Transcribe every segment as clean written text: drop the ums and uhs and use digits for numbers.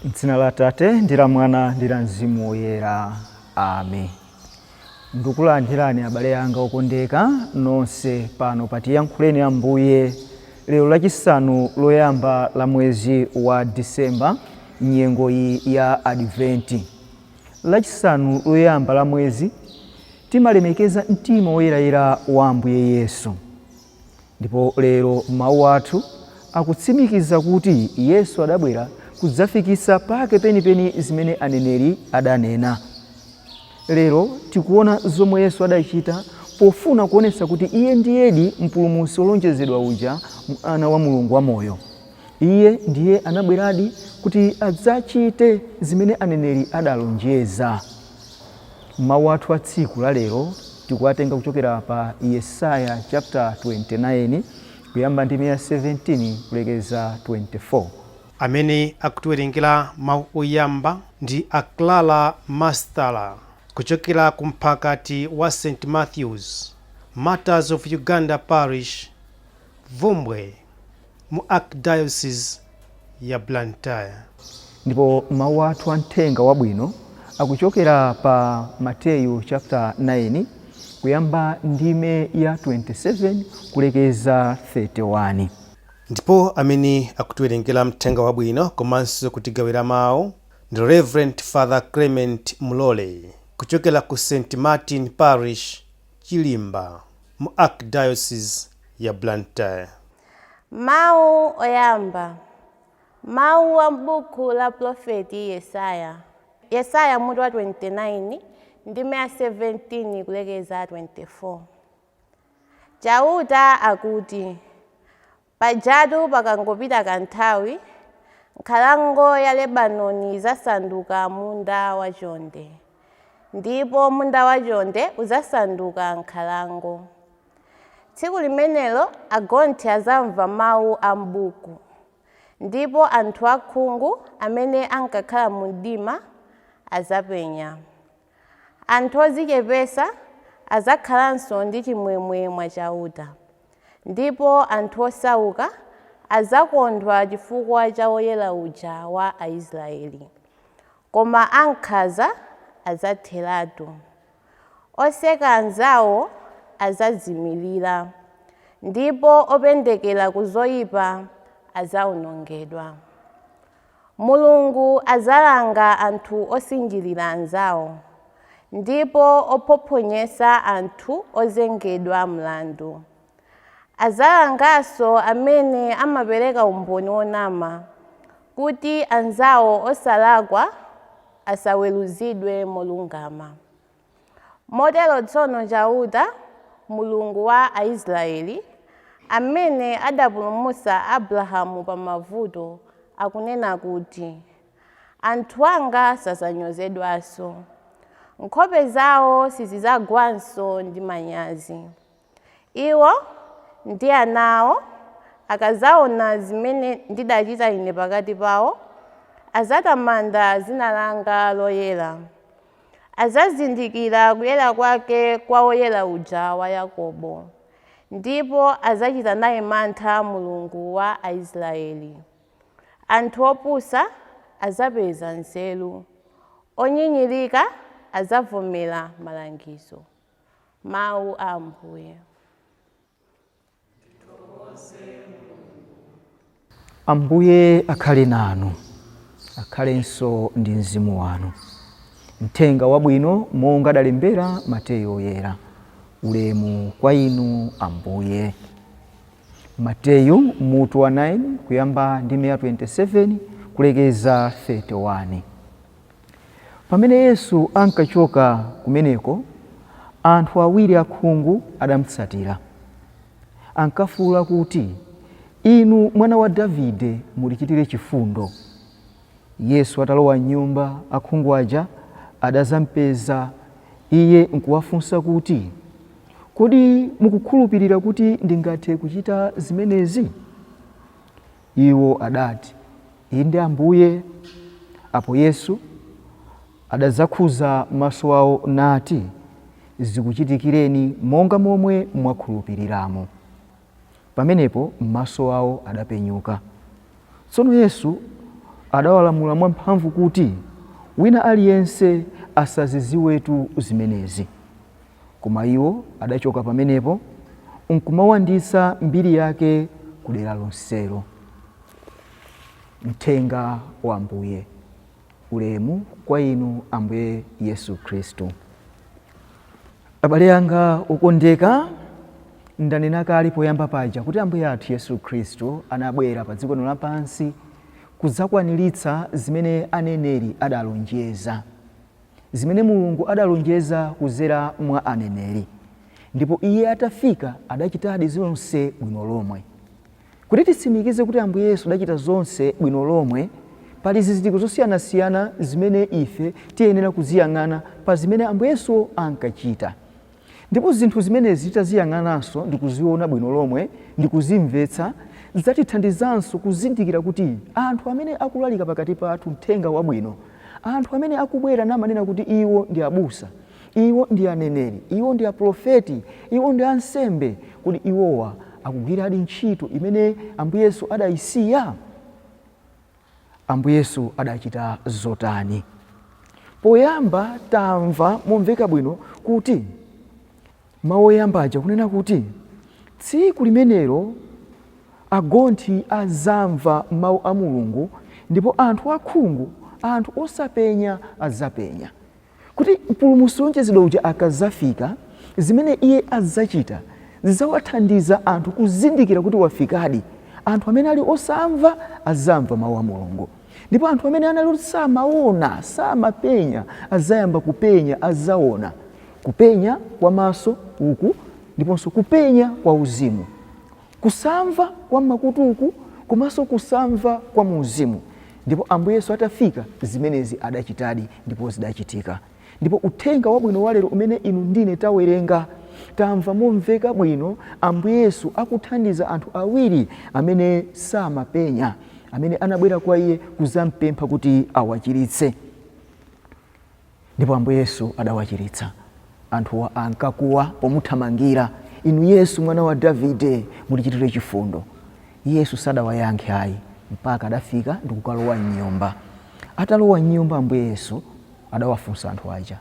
M'dzina la Atate ndi la Mwana ndi la Mzimu Woyera. Amen. Ndikulandirani abale anga okondeka nonse pano pa Tiyankhuleni Ambuye lero lachisanu loyamba la mwezi wa Disemba nyengo iyi ya Adventi. Lachisanu loyamba la mwezi timalemekeza mtima woyerayera wa Ambuye Yesu. Ndipo lero mawu athu akutsimikiza kuti Yesu adabwera kudzafikitsa pake penipeni zimene aneneri adanena. Lero tikuona zomwe Yesu adachita pofuna kuonetsa kuti Iye ndiyedi Mpulumutsi wolonjezedwa uja, Mwana wa Mulungu wamoyo. Iye ndiye anabweradi kuti adzachite zimene aneneri adalonjeza. Mawu athu a tsiku la lero tikuwatenga kuchokera pa Yesaya chapter 29 kuyamba ndime ya 17 kulekeza 24. Amene akutiwerengera mawu oyamba ndi a Clara Mastala kuchokera ku mphakati wa St Matthews Martyrs of Uganda Parish, Bvumbwe mu Archdiocese ya Blantyre. Ndipo mawu athu a mthenga wabwino akuchokera pa Mateyu chapter 9 kuyamba ndime ya 27 kulekeza 31. Ndipo amene akutiwerengera mthenga wabwino komanso kutigawira mawu ndi Rev Father Clement Mulole kuchokera ku St Martin Parish, Chilimba mu Archdiocese ya Blantyre. Mawu oyamba. Mawu a m'buku la pulofeti Yesaya. Yesaya mutu wa 29, ndime ya 17 kulekeza 24. Chauta akuti, Pajatu pakangopita kanthawi, nkhalango ya Lebanoni idzasanduka munda wachonde, ndipo munda wachonde udzasanduka nkhalango. Tsiku limenelo agonthi adzamva mawu a m'buku, ndipo anthu akhungu amene ankakhala mu mdima adzapenya. Anthu odzichepetsa adzakhalanso ndi chimwemwe mwa Chauta, ndipo anthu osauka adzakondwa chifukwa cha Woyera uja wa Aisraeli. Koma ankhanza adzatheratu. Oseka anzawo adzazimirira, ndipo opendekera ku zoyipa adzawonongedwa. Mulungu adzalanga anthu osinjirira anzawo, ndipo ophophonyetsa anthu ozengedwa mlandu. Adzalanganso amene amapereka umboni wonama, kuti anzawo osalakwa asaweruzidwe molungama. Motero tsono Chauta, Mulungu wa Aisraele, amene adapulumutsa Abrahamu pa mavuto, akunena kuti, Anthu anga sadzanyozedwanso, nkhope zao sizidzagwanso ndi manyazi. Iwo ndi ana ao akadzaona zimene ndidachita Ine pakati pao, adzatamanda dzina langa loyera. Adzazindikira kuyera kwake kwa Woyera uja wa Yakobo, ndipo adzachita naye mantha Mulungu wa Aisraeli. Anthu opusa adzapeza nzeru, onyinyirika adzavomera malangizo. Mawu a Ambuye. Ambuye akhale nanu, akhalenso ndi mzimu wanu. Mthenga wabwino monga adalembera Mateyu Woyera. Ulemu kwa inu Ambuye. Mateyu mutu wa 9 kuyamba ndime ya 27 kulekeza 31. Pamene Yesu ankachoka kumeneko, anthu awiri akhungu adamutsatira. Ankafuula kuti, Inu Mwana wa Davide, mutichitire chifundo! Yesu atalowa m'nyumba, akhungu aja adadzampeza Iye nkuwafunsa kuti, Kodi mukukhulupirira kuti ndingathe kuchita zimenezi? Iwo adati, Inde Ambuye. Apo Yesu adadzakhudza maso ao nati, Zikuchitikireni monga momwe mwakhulupiriramo. Pamenepo maso ao adapenyuka. Tsono Yesu Adawalamula mwamphamvu kuti wina aliyense asazidziwetu zimenezi. Koma iwo adachoka pamenepo nkumawanditsa mbiri yake ku dera lonselo. Mthenga wa Ambuye. Ulemu kwa inu Ambuye Yesu Khristu. Abale anga okondeka, ndanena kale poyamba paja kuti Ambuye athu Yesu Khristu anabwera pa dziko lino lapansi kudzakwaniritsa zimene aneneri adalonjeza, zimene Mulungu adalonjeza kudzera mwa aneneri. Ndipo iye atafika adachitadi zonse bwino lomwe. Kuti titsimikize kuti Ambuye Yesu adachita zonse bwino lomwe, pali zizindikiro zosiyanasiyana zimene ife tiyenera kuziyang'ana pa zimene Ambuye Yesu ankachita. Ndipo zinthu zimenezi titaziyang'ananso ndi kuziona bwino lomwe ndi kuzimvetsa, zidzatithandizanso kuzindikira kuti anthu amene akulalika pakati pathu mthenga wabwino, anthu amene akubwera namanena kuti iwo ndi abusa, iwo ndi aneneri, iwo ndi aprofeti, iwo ndi ansembe, kodi iwowa akugwiradi ntchito imene Ambuye Yesu adayisiya? Ambuye Yesu adachita zotani? Poyamba tamva momveka bwino kuti mawu oyamba aja kunena kuti tsiku limenelo agonthi adzamva mawu a Mulungu ndipo anthu akhungu, anthu osapenya adzapenya. Kuti Mpulumutsi wolonjezedwa uja akadzafika, zimene Iye adzachita zidzawathandiza anthu kuzindikira kuti wafikadi. Anthu amene ali osamva adzamva mawu a Mulungu. Ndipo anthu amene anali oti samaona, samapenya, adzayamba kupenya, adzaona. Kupenya kwa maso uku ndiponso kupenya kwa uzimu. Kusamva kwa m'makutu uku komanso kusamva kwa muuzimu. Ndipo Ambuye Yesu atafika, zimenezi adachitadi ndipo zidachitika. Ndipo uthenga wabwino wa lero umene inu ndine tawerenga, tamva momveka bwino Ambuye Yesu akuthandiza anthu awiri amene samapenya, amene anabwera kwa Iye kudzampempha kuti awachiritse. Ndipo Ambuye Yesu adawachiritsa. Anthuwa ankakuwa pomuthamangira, Inu Yesu, mwana wa Davide, mutichitire chifundo. Yesu sadawayankhe ayi, mpaka adafika ndi kukalowa m'nyumba. Atalowa m'nyumba Ambuye Yesu adawafunsa anthu aja,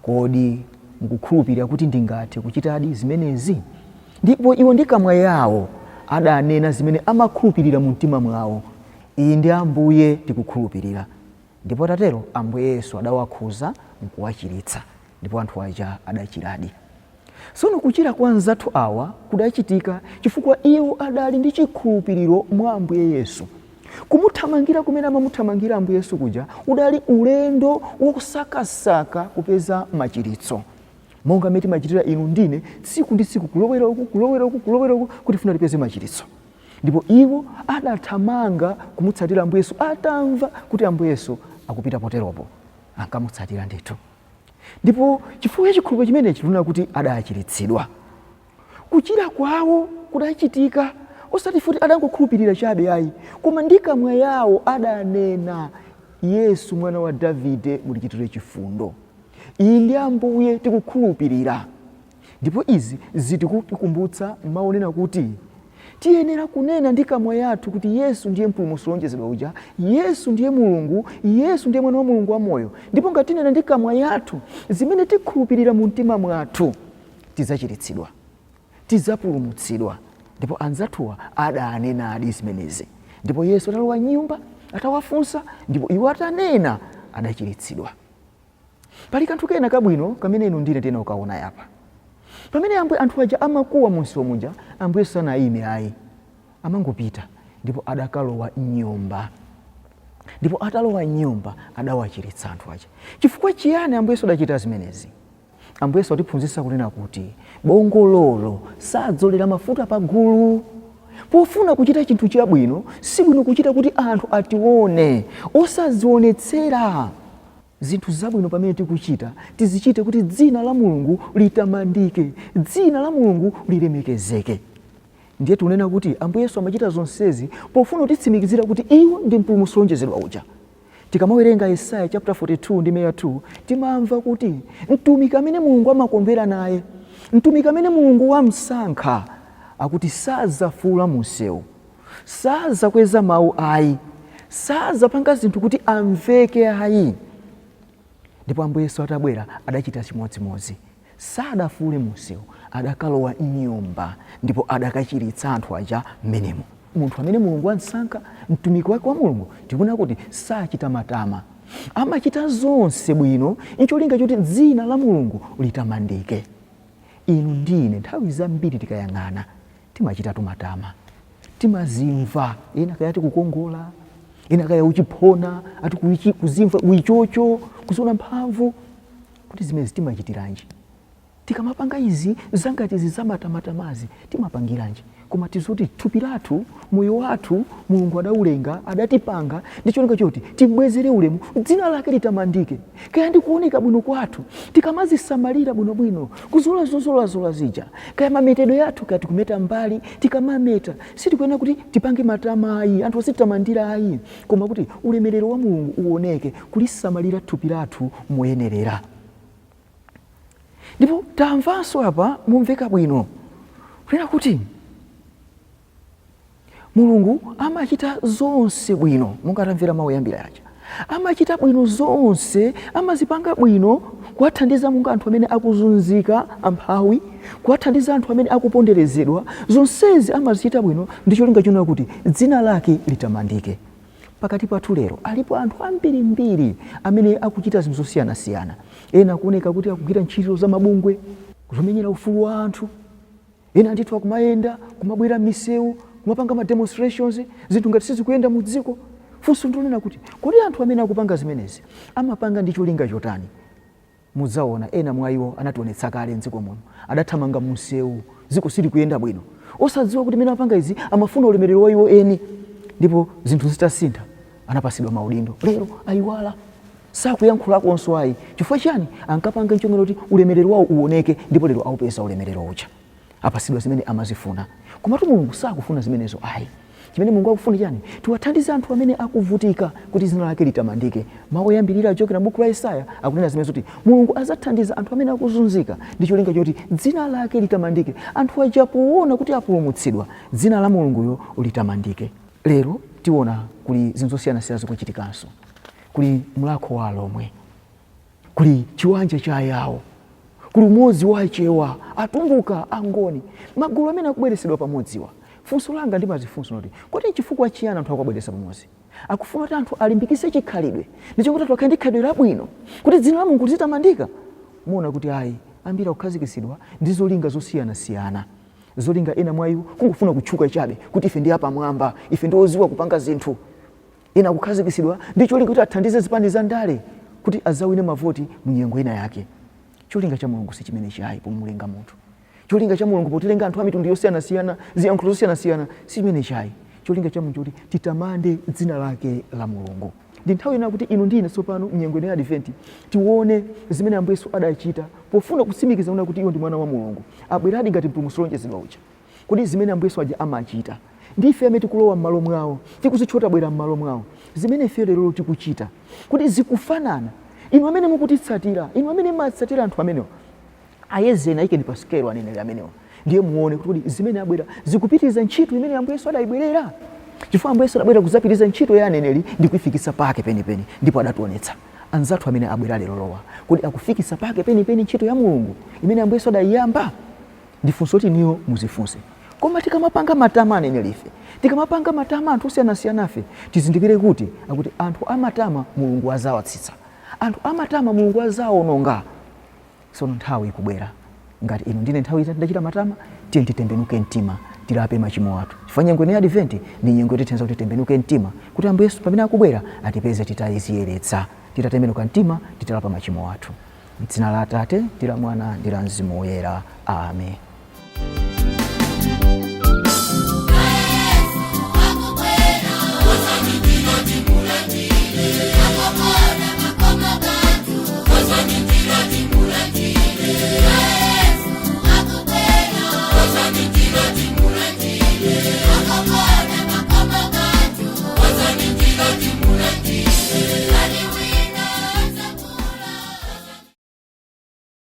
Kodi mukukhulupirira kuti ndingathe kuchitadi zimenezi? Ndipo iwo ndi kamwa yawo adanena zimene amakhulupirira mumtima mwawo, Inde Ambuye, tikukhulupirira. Ndipo atatero, Ambuye Yesu adawakhuza nkuwachiritsa, ndipo anthu aja adachiradi. Tsono kuchira kwa anzathu awa kudachitika chifukwa iwo adali ndi chikhulupiriro mwa Ambuye Yesu. Kumuthamangira kumene amamuthamangira Ambuye Yesu kuja udali ulendo wosakasaka kupeza machiritso. Monga mmene timachitira inu ndine tsiku ndi tsiku, kulowera uku, kulowera uku, kulowera uku, kuti tifuna tipeze machiritso. Ndipo iwo adathamanga kumutsatira Ambuye Yesu atamva kuti Ambuye Yesu akupita poteropo. Ankamutsatira ndithu. Ndipo chifukwa cha chikhulupiriro chimenechi tikuona kuti adachiritsidwa. Kuchira kwawo kudachitika osati futi adangokhulupirira chabe ayi, koma ndi kamwa yawo adanena, Yesu mwana wa Davide mutichitire chifundo. Inde Ambuye, tikukhulupirira. Ndipo izi zitikumbutsa mawu onena kuti tiyenera kunena ndi kamwa yathu kuti Yesu ndiye Mpulumutsi wolonjezedwa uja, Yesu ndiye Mulungu, Yesu ndiye Mwana wa Mulungu wamoyo. Ndipo ngati tinena ndi kamwa yathu zimene tikhulupirira mu mtima mwathu, tidzachiritsidwa, tidzapulumutsidwa. Ndipo anzathuwa adanenadi zimenezi. Ndipo Yesu atalowa m'nyumba, atawafunsa, ndipo iwo atanena, adachiritsidwa. Pali kanthu kena kabwino kamene inu ndine tiyenera kukaona yapa. Pamene Ambuye anthu aja amakuwa munsewu muja, Ambuye Yesu sanayime ayi. Amangopita ndipo adakalowa m'nyumba. Ndipo atalowa m'nyumba adawachiritsa anthu aja. Chifukwa chiyani Ambuye Yesu adachita zimenezi? Ambuye Yesu atiphunzitsa kunena kuti bongololo sadzolera mafuta pagulu. Pofuna kuchita chinthu chabwino, sibwino kuchita kuti anthu atione, osadzionetsera. Zinthu zabwino pamene tikuchita, tizichite kuti dzina la Mulungu litamandike, dzina la Mulungu lilemekezeke. Ndiye tikunena kuti Ambuye Yesu amachita zonsezi pofuna kutitsimikizira kuti iwo ndi Mpulumutsi wolonjezedwa uja. Tikamawerenga Yesaya chapter 42 ndime ya 2, timamva kuti mtumiki amene Mulungu amakondwera naye, mtumiki amene Mulungu wamsankha, akuti sadzafuula munsewu, sadzakweza mawu ayi, Sazapanga zinthu kuti amveke ayi. Ndipo Ambuye Yesu atabwera adachita chimodzimodzi. Sadafuule munsewu, adakalowa m'nyumba ndipo adakachiritsa anthu aja m'menemo. Munthu amene Mulungu amsankha, mtumiki wake wa Mulungu, tikuona kuti sachita matama. Amachita zonse bwino ncholinga choti dzina la Mulungu litamandike. Inu ndi ine nthawi zambiri tikayang'ana timachitatu matama. Timazimva ena kaya ati kukongola, ena kaya uchiphona, ati kuzimva uichocho, kuziona mphamvu. Kuti zimenezi timachitiranji? Tikamapanga izi zangati izi zamatamatamazi timapangiranji? Koma tizoti thupi lathu, moyo wathu, Mulungu adaulenga, adatipanga ndi cholinga choti timbwezere ulemu, dzina lake litamandike. Kaya ndi kuoneka bwino kwathu, tikamazisamalira bwinobwino, kuzola zozolazola zija, kaya mametedwe athu, kaya tikumeta mbali, tikamameta sitikuyenera kuti tipange matama ayi, anthu azititamandira ayi, koma kuti ulemerero wa Mulungu uoneke, kulisamalira thupi lathu moyenerera. Ndipo tamvanso apa momveka bwino kunena kuti Mulungu amachita zonse bwino, monga tamvera mawu oyambira aja. Amachita bwino zonse, amazipanga bwino kuwathandiza monga anthu amene akuzunzika, amphawi, kuwathandiza anthu amene akuponderezedwa. Zonsezi amazichita bwino ndi cholinga chonena kuti dzina lake litamandike. Pakati pathu lero alipo anthu ambirimbiri amene akuchita zinthu zosiyanasiyana. Ena akuoneka kuti akugwira ntchito za mabungwe, zomenyera ufulu wa anthu. Ena ndithu akumayenda, kumabwera m'misewu, kumapanga ma demonstrations, zinthu ngati sizikuyenda mu dziko. Funso ndilonena kuti, kodi anthu amene akupanga zimenezi amapanga ndi cholinga chotani? Mudzaona ena mwa iwo anationetsa kale m'dziko muno, adathamanga mumsewu, dziko silikuyenda bwino, osadziwa kuti mene amapanga izi amafuna ulemerero wa iwo eni. Ndipo zinthu zitasintha anapatsidwa maudindo, lero ayiwala, sakuyankhulakonso ayi. Chifukwa chiyani? Ankapanga ncholinga kuti ulemerero wawo uoneke, ndipo lero aupeza ulemerero uja, apatsidwa zimene amazifuna. Komatu Mulungu sakufuna zimenezo ayi. Chimene Mulungu akufuna chani? Tiwathandize anthu amene akuvutika kuti dzina lake litamandike. Mawu oyambirira achokera m'buku la Yesaya akunena zimenezo kuti Mulungu adzathandiza anthu amene akuzunzika ndi cholinga choti dzina lake litamandike. Anthu aja poona kuti apulumutsidwa, dzina la Mulunguyo litamandike. Lero tiona kuli zinthu zosiyanasiyana zikuchitikanso. Kuli mlakho wa Alomwe, kuli chiwanja cha Ayawo, kuli umodzi wa Achewa, Atumbuka, Angoni, magulu amene akubweretsedwa pamodziwa. Funso langa ndimazifunsa kuti, kodi nchifukwa chiyani anthu akuwabweretsa pamodzi? Akufuna kuti anthu alimbikitse chikhalidwe ndi cholinga kuti anthu akhale ndi khalidwe labwino, kuti dzina la Mulungu lizitamandika? Muona kuti ayi, ambiri akukhazikitsidwa ndi zolinga zosiyanasiyana. Zolinga ena mwa iwo kungofuna kutchuka chabe kuti ife ndi apamwamba, ife ndi odziwa kupanga zinthu. Ena akukhazikitsidwa ndi cholinga kuti athandize zipani za ndale kuti adzawine mavoti mu nyengo ina yake. Cholinga cha Mulungu si chimenechi ayi pomulenga munthu. Cholinga cha Mulungu potilenga anthu a mitundu yosiyanasiyana, ziyankhulo zosiyanasiyana si chimenechi ayi. Cholinga cha Mulungu choti titamande dzina lake la Mulungu. Ndi nthawi ina kuti inu ndi ine tsopano mnyengo ino ya Adventi tione zimene Ambuye Yesu adachita pofuna kutsimikiza kunena kuti iwo ndi mwana wa Mulungu. Abweradi ngati mpulumutsi wolonjezedwa uja. Kodi zimene Ambuye Yesu aja amachita ndi ife amene tikulowa m'malo mwawo, tikuzitcha tabwera m'malo mwawo, zimene ife lerolo tikuchita, kodi zikufanana? Inu amene mukutitsatira, inu amene mumatsatira anthu amenewa, ayezeni, ayikeni pa sikelo aneneri amenewa, ndiye muone kuti kodi zimene abwera zikupitiriza ntchito imene Ambuye Yesu adayibwerera. Chifukwa Ambuye Yesu adabwera kudzapitiriza ntchito ya aneneri ndi kuifikitsa pake penipeni, ndipo adationetsa anzathu amene abwera lero lowa, kodi akufikitsa pake penipeni ntchito ya Mulungu imene Ambuye Yesu adayiyamba? Ndi funso loti inuyo muzifunse. Koma tikamapanga matama aneneri ife, tikamapanga matama anthu osiyanasiyanafe, tizindikire kuti akuti anthu amatama Mulungu adzawatsitsa, anthu amatama Mulungu adzawaononga. Tsono nthawi ikubwera, ngati inu ndine nthawi ina tidachita matama, tiyeni titembenuke mtima, tilape machimo athu. Chifukwa nyengo ino ya Adventi ndi nyengo yotithandiza kuti titembenuke mtima, kuti Ambuye Yesu pamene akubwera atipeze titaziyeretsa, titatembenuka mtima, titalapa machimo athu. M'dzina la Atate, ndi la Mwana, ndi la Mzimu Woyera. Amen.